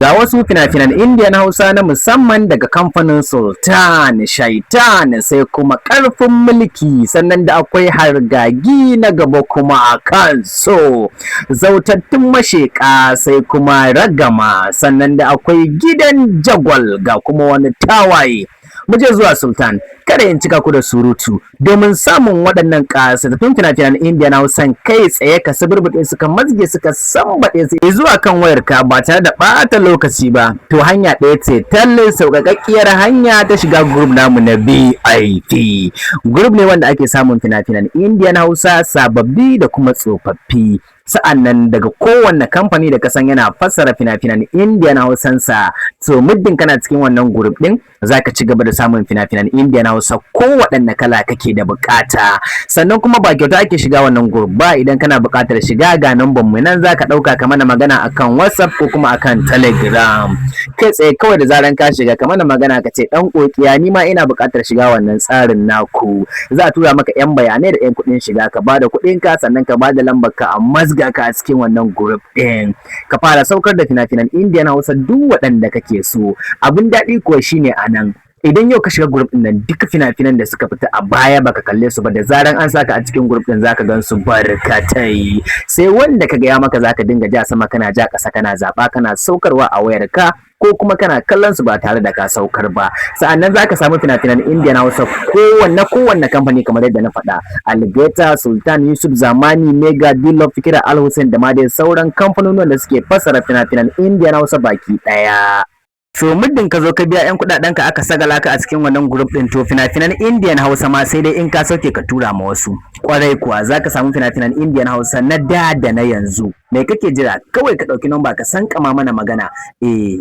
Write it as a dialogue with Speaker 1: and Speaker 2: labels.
Speaker 1: Ga wasu fina-finan Indiya na Hausa na musamman daga kamfanin Sultan Shaitan, sai kuma Ƙarfin Mulki, sannan da akwai Hargagi na gaba kuma a kan so Zautattun Masheƙa, sai kuma Ragama, sannan da akwai Gidan Jagwal, ga kuma wani Tawaye. Mu je zuwa Sultan, kada in cika ku da surutu. Domin samun waɗannan ƙasatattun fina-finan Indiya na Hausan kai tsaye, ka suburbuɗe suka mazge suka sambaɗe su zuwa kan wayarka ba tare da ɓata lokaci ba, to hanya ɗaya ce talle, sauƙaƙƙiyar hanya ta shiga group namu na VIP. Group ne wanda ake samun fina-finan Indiya na Hausa sababbi da kuma tsofaffi, sa'annan daga kowanne kamfani da kasan yana fassara fina-finan Indiya na Hausansa. To muddin kana cikin wannan group din, zaka ci gaba da samun fina-finan Indiya na Hausa kowaɗanne kala kake da bukata. Sannan kuma ba kyauta ake shiga wannan group ba. Idan kana buƙatar shiga, ga namban mu nan, zaka ɗauka ka mana magana akan WhatsApp ko kuma akan Telegram kai tsaye. Kawai da zaran ka shiga, ka mana magana, ka ce, "Dan kokiya, ni ma ina buƙatar shiga wannan tsarin naku." Za a tura maka yan bayanai da yan kuɗin shiga, ka bada kuɗin ka, sannan ka bada lambar ka, a mazga ka a cikin wannan group ɗin, ka fara saukar da fina-finan Indiyan Hausa duk waɗanda kake so. Abin daɗi kuwa shine a nan, idan yau ka shiga group ɗin nan, duka fina-finan da suka fita a baya baka kalle su ba, da zaran an saka a cikin group ɗin, zaka gan su barkatai. Sai wanda ka gaya maka, zaka dinga ja sama kana ja ƙasa, kana zaɓa, kana saukarwa a wayarka, ko kuma kana kallon su ba tare da ka saukar ba. Sa'annan zaka samu fina-finan Indiya na Hausa kowanne kamfani kamar yadda na faɗa: Algaita, Sultan, Yusuf Zamani, Mega, Dilo, Fikira, Al Hussein da ma dai sauran kamfanonin da suke fassara fina-finan Indiya na Hausa baki ɗaya. So muddin ka zo ka biya 'yan kuɗaɗen ka, aka sagala ka a cikin wannan group ɗin, to fina-finan Indian Hausa ma sai dai in ka sauke ka tura ma wasu. Kwarai kuwa, za ka samu fina-finan Indian Hausa na da da na yanzu. Me kake jira? Kawai ka ɗauki namba ka sankama mana magana. Eh.